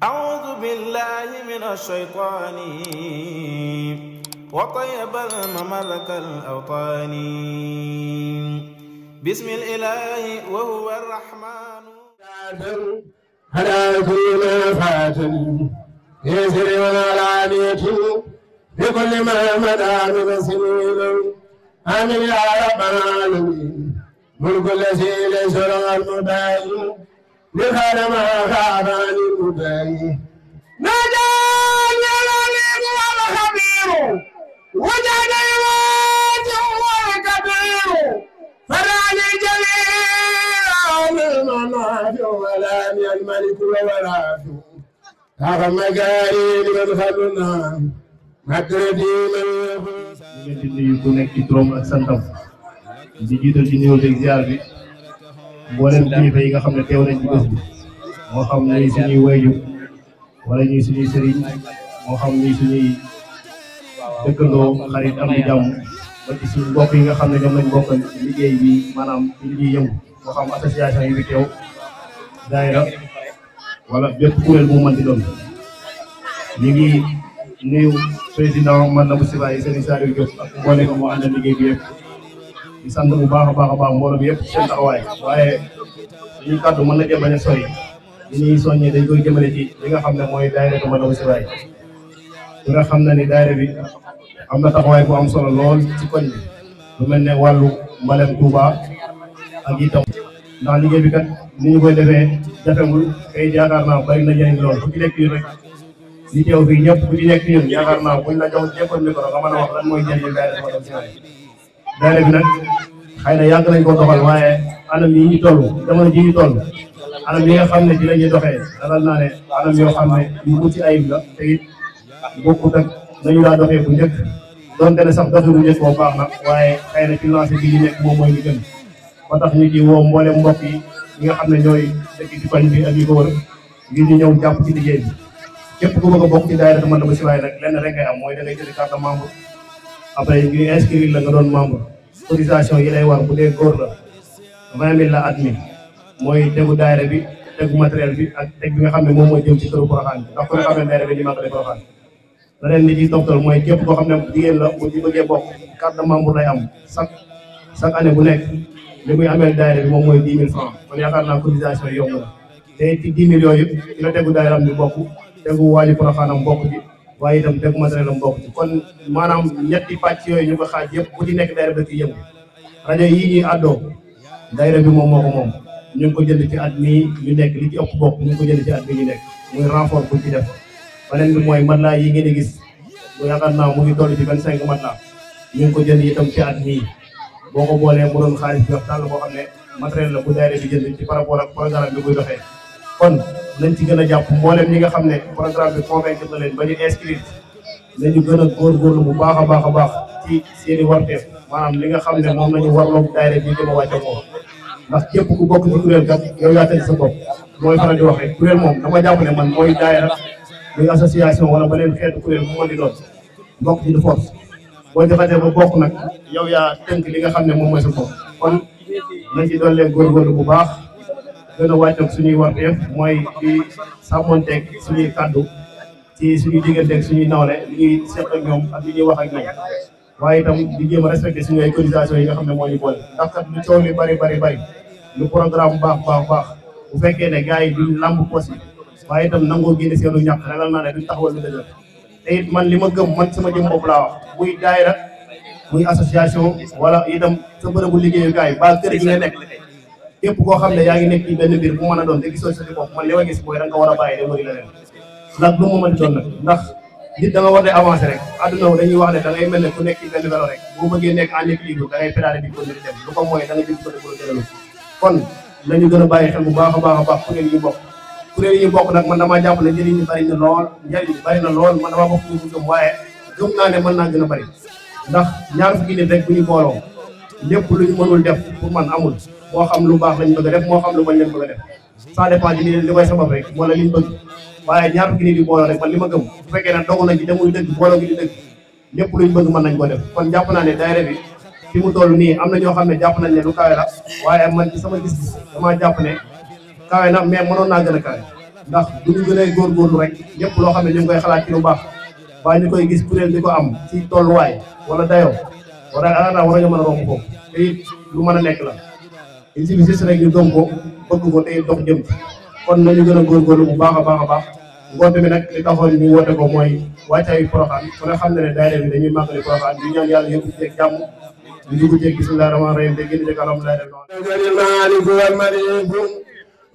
أعوذ بالله من الشيطان وطيب المملك الأوطان بسم الإله وهو الرحمن على كل فات يسر والعانية بكل ما مدى بسنين آمين يا رب العالمين ملك الذي ليس له المبين لخير ما خاب عن المبين نجاني العليم والخبير وجد الواجه والكبير فراني جميع المنافع ولاني الملك والرافع هذا مجاري لمن خلنا مدردي من di nuyu ku nekk ci turam ak santam di jiital ci nuyoo beeg ziar bi mboolem kilifa yi nga xam ne teew nañ ci bés bi moo xam ne suñuy wayjur wala ñuy suñuy sëriñ moo xam ne suñuy dëkkandoo xarit am di jàmm ba ci suñu mbokk yi nga xam ne ñoom lañ bokkal liggéey bi maanaam ci li ñuy yëngu moo xam association yi fi teew daayira wala bépp kuréel bu mën di doon ñu ngi nuyu président man la Moussa Baye Serigne Saliou Diop ak mboolem moo àndal liggéey bi yëpp di sant bu baax a baax mbooloo bi yëpp seen taxawaay waaye suñu kàddu mën na jëm bañ a sori li ñuy soññee dañ koy jëmale ci li nga xam ne mooy daayira ko man la Moussa Baye li nga xam ne ni daayira bi am na taxawaay bu am solo lool ci koñ bi lu mel ne wàllu mbalem Touba ak itam ndax liggéey bi kat ni ñu koy defee jafewul kay yaakaar naa bari na njëriñ lool fu ci nekk rek li teew fii ñëpp ku ci nekk ñun yaakaar naa buñ la jox jëppoon micro nga mën a wax lan mooy njëriñu daayira ko Moussa Baye daayira bi nag xëy na yàgg nañ koo doxal waaye anam yi ñu toll jamono ji ñu toll anam yi nga xam ne ci la ñuy doxee dalal naa ne anam yoo xam ne yu mucc ayib la te it bokkut ak nañu daa doxee bu njëkk donte ne sax doxee bu njëkk boo baax na waaye xëy na ci lancé bi ñu nekk moom mooy li gën ba tax ñu ci woo mboolem mbokk yi ñi nga xam ne ñooy dëkk ci koñ bi ak yi ko wër ngir ñu ñëw jàpp ci liggéey bi képp ku bëgg a bokk ci daayira ko man la Moussa Baye nag lenn rek ngay am mooy da ngay jëli carte membre après ñu inscrire la nga doon membre cotisation yi lay war bu dee góor la 20 000 la at mi mooy tegu daayira bi tegu matériel bi ak teg bi nga xam ne moom mooy jëm ci këru Porokhane bi ndax ku ne xam ne daayira bi ñu màggale Porokhane leneen li ciy toftal mooy képp koo xam ne jigéen la bu ci bëggee bokk carte membre lay am chaque année bu nekk li muy ameel daayira bi moom mooy 10 000 francs kon yaakaar naa cotisation yi yomb na te ci 10 000 yooyu ci la tegu daayira am bi bokk tegu waaji Porokhane am bokk ci waaye itam tegu matériel am bokk ci kon maanaam ñetti pàcc yooyu ñu ko xaaj yëpp bu ci nekk daayira bi da ciy yëngu rajo yii ñuy àddoo daayira bi moom moo ko moom ñu ngi ko jënd ci at mii ñu nekk li ci ëpp bokk ñu ngi ko jënd ci at mii ñu nekk muy renfort bu ci def beneen bi mooy matelas yi ngeen di gis bu yaakaar naa mu ngi toll ci 25 matelas ñu ngi ko jënd itam ci at mii boo ko boolee mu doon xaalis bi wax tàll boo xam ne matériel la bu daayira bi jënd ci par rapport ak programme bi muy doxee kon nañ ci gën a jàpp mboolem ñi nga xam ne programme bi convaincre na leen ba ñu inscrire nañu gën a góorgóorlu bu baax a baax ci seeni warteef maanaam li nga xam ne moom lañu warloog daayira bi jëm a wàcce ko ndax képp ku bokk ci kuréel kat yow yaa tëj sa bopp mooy faral di wax rek kuréel moom dama jàpp ne man mooy daayira muy association wala beneen xeetu kuréel bu mën di doon bokk ci de force boo joxatee ba bokk nag yow yaa tënk li nga xam ne moom mooy sa bopp kon nañ ci doon leen góorgóorlu bu baax gën a wàccoog suñuy warteef mooy di sàmmonteeg suñuy kàddu ci suñuy digganteeg suñuy nawle li ñuy seet ak ñoom ak li ñuy wax ak ñoom waaye itam di jéem a respecté suñu ay cotisation yi nga xam ne moo ñu boole ndax kat lu coow li bari lu programme baax bu fekkee ne gars yi duñ lamb pos yi waaye itam nangoo génne seenu ñàkk ragal naa ne duñ taxawal lu dëgër te it man li ma gëm man sama jëm bopp laa wax muy daayira muy association wala itam sa bërëbu liggéeyukaay ba kër gi nga nekk képp koo xam ne yaa ngi nekk ci benn mbir bu mën a doon te gisoo sa bopp man li ma gis mooy da nga ko war a bàyyi de wëri leneen ndax lu mu mën di doon nag ndax nit da nga war di avancer rek àdduna dañuy wax ne da ngay mel ne ku nekk ci benn vélo rek boo bëggee nekk en équilibre da ngay pédale di continuer dem lu ko mooy da nga jël côté bu la jëlalu kon nañu gën a bàyyi xel bu baax a baax kuréel yi ñu bokk nag man damaa jàpp ne njëriñ bari na lool man damaa bokk ñu gëm waaye gëm naa ne mën naa gën a bari ndax ñaar fukki nit rek bu ñu booloo lépp lu ñu mënul def pour man amul moo xam lu baax lañ bëgg a def moo xam lu bañ lañ bëgg a def ça dépend ci li koy sabab rek wala liñ bëgg waaye ñaar fukki nit yi booloo rek man li ma gëm bu fekkee ne dogu nañ ci demul dëgg booloo gi di dëgg lépp luñ bëgg mën nañ ko def kon jàpp naa ne daayira bi fi mu toll nii am na ñoo xam ne jàpp nañ ne lu kawe la waaye man ci sama gis-gis damaa jàpp ne kawe na mais mënoon naa gën a kawe ndax bu ñu gënee góorgóorlu rek lépp loo xam ne ñu ngi koy xalaat ci lu baax waaye ñu koy gis kuréel di ko am ci tolluwaay wala dayoo wala alaana war nañu mën a romb foofu te it lu mën a nekk la il suffit juste rek ñu gëm ko bëgg ko te dox jëm ci kon nañu gën a góorgóorlu bu baax a baax a baax ngoonte bi nag li taxoon ñu woote ko mooy wàccaayu Porokhane ku ne xam ne daayira bi dañuy màggali Porokhane di ñaan yàlla yëpp ceeg jàmm ñu dugg ceeg bismillah rahmaan rahim te génn ceeg alhamdulilah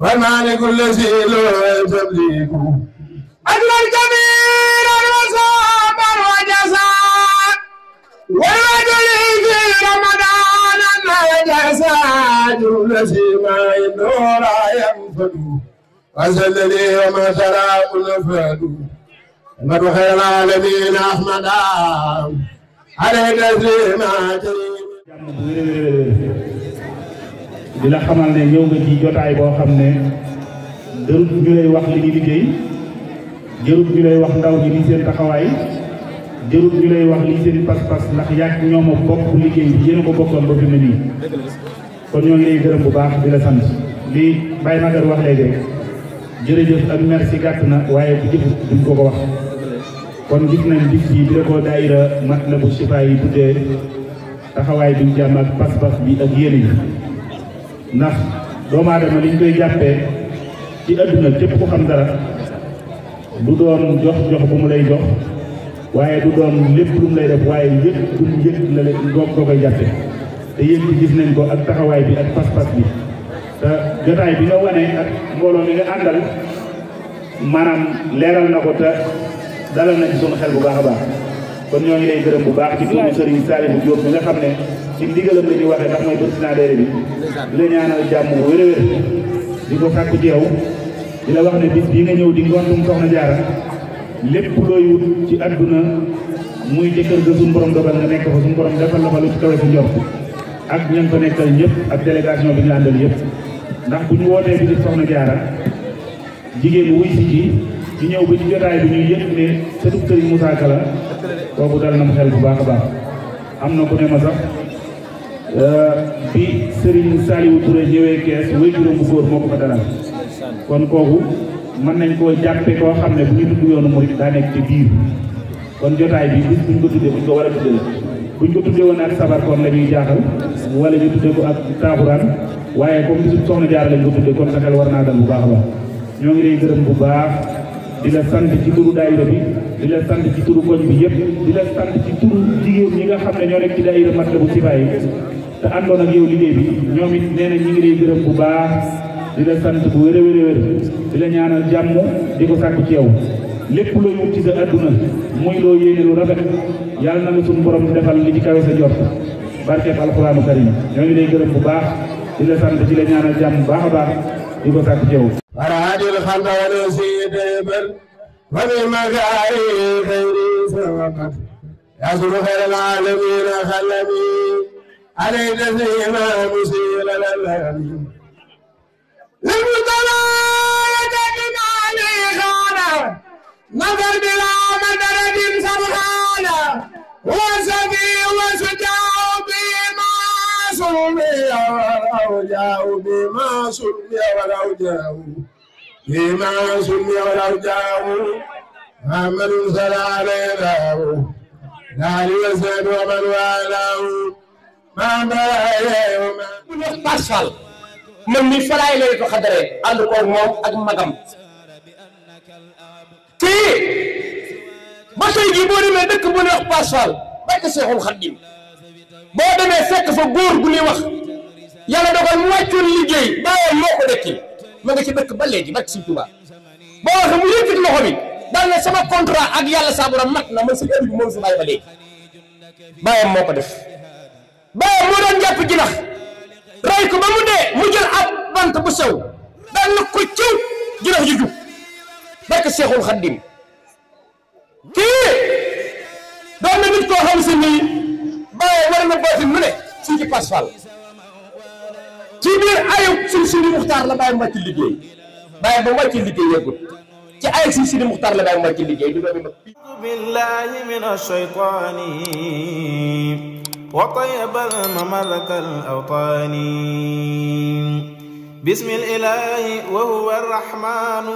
والمالك الذي لا تملك أدنى الكبير والصبر وجزاء والرجل في رمضان الجزاء الذي ما النور ينفد وزل لي وما ترى نفد مر خير العالمين أحمد على تسليمات di la xamal ne ñëw nga ci jotaay boo xam ne jërut ñu lay wax li ñu liggéey jërut ñu lay wax ndaw ñi li seen taxawaay jërut ñu lay wax li seen pas-pas ndax yàgg ñoom a bokk liggéey bi yéen a ko bokkoon ba fi mu ne nii kon ñoo ngi lay gërëm bu baax di la sant li Baye Maguette wax léegi rek jërëjëf ak merci gàtt na waaye bu jëf duñ ko wax kon gis nañ bis bi di la ko daayira Matlaboul Chifa yi tuddee taxawaay bi jàmm ak pas-pas bi ak yéene yi ndax doomu aadama liñ koy jàppee ci adduna képp ku xam dara du doon jox bu mu lay jox waaye du doon lépp lu mu lay def waaye yëg du yëg la leen ngoog koo koy jàppe te yéen ci gis nañ ko ak taxawaay bi ak pas-pas bi te jotaay bi nga wane ak mbooloo mi nga àndal maanaam leeral na ko te dalal na ci sunu xel bu baax a baax kon ñoo ngi lay gërëm bu baax ci turu Serigne Salihou Diop bi nga xam ne ci ndigalam la ñuy waxee ndax mooy président daayira bi di la ñaanal jàmm bu wér a wér di ko sàkku ci yow di la wax ne bis bii nga ñëw di ngontum Soxna Jaara lépp looy wut ci àdduna muy ci kër ga suñu borom dogal nga nekk fa suñu borom defal la fa lu ci kawe sa njort ak ñan fa nekkal ñëpp ak délégation bi ñu àndal yëpp ndax bu ñu wootee bi di Soxna Jaara jigéen wuy si ci ñëw ba ci jotaay bi ñuy yëg ne sëtub Serigne Moussa Ka la kooku dal na mu xel bu baax a baax am na ku ne ma sax bi Serigne Saliou Touré ñëwee kees wéy juróom bu góor moo ko fa dalal kon kooku mën nañ koo jàppe koo xam ne bu ñu tudd yoonu murid daa nekk ci biir kon jotaay bi bis buñ ko tuddee buñ ko war a tuddee buñ ko tuddee woon ak sabar kon la ñuy jaaxal wala ñu tuddee ko ak taaxuraan waaye comme bisu Soxna Jaara lañ ko tuddee kon sa xel war naa dal bu baax a baax ñoo ngi lay gërëm bu baax di la sant ci turu daayira bi di la sant ci turu koñ bi yëpp di la sant ci turu jigéen ñi nga xam ne ñoo nekk ci daayira Matlaboul Chifa yi te àndoon ak yow liggéey bi ñoom it nee na ñi ngi lay gërëm bu baax di la sant bu wér a wér a wér di la ñaanal jàmm di ko sàkku ci yow lépp looy wut ci sa adduna muy loo yéene lu rafet yàlla na la suñu borom defal li ci kawe sa jot barkeeb alxuraanu karim ñoo ngi lay gërëm bu baax di la sant di la ñaanal jàmm bu baax a baax di ko sàkku ci yow فراد الخلق ونسيد بل وبمكاري خير سبقت يصل خير العالمين خلمي علي تسليما مسيل للهمين للمطلع يتكن علي خانا نظر بلا مدرد سبحانه وسبي وسجاو بما سمي والأوجاء بما سمي والأوجاء بما سمي والأوجاء محمد صلى عليه نالي وسعد ومن والاه ما بايع وما parcelle man mi falaay lay ko xadaree ànd koog moom ak magam kii ba tey jii boo demee dëkk bu ñuy wax parcelle barke Seexul Xadiim boo demee fekk fa góor gu ñuy wax yàlla dogal mu wàccoon liggéey bàyyam moo ko dekki ma nga ci dëkk ba léegi barke Sëñ Tuubaa boo waxee mu yëkkati loxo bi daal ne sama contrat ak yàlla saa borom mat na man si heure bi moom si bàyyi ba léegi bàyyam moo ko def bàyyam moo doon jàpp jinax ray ko ba mu dee mu jël ab bant bu sew daal na ko ciw jinax ji jug barke Seexul Xadiim kii doon na nit koo xam si nii bàyyam war na booti mu ne fii ci Pasfal ci biir ayub suñ Sidi Muxtaar la bàyyam wàcc liggéey bàyyam ba wàcc liggéey yeggul ci ayub suñ Sidi Muxtaar la bàyyam wàcc liggéey du doomi mag بالله من الشيطان وطيب الممر كالأوطان بسم الإله وهو الرحمن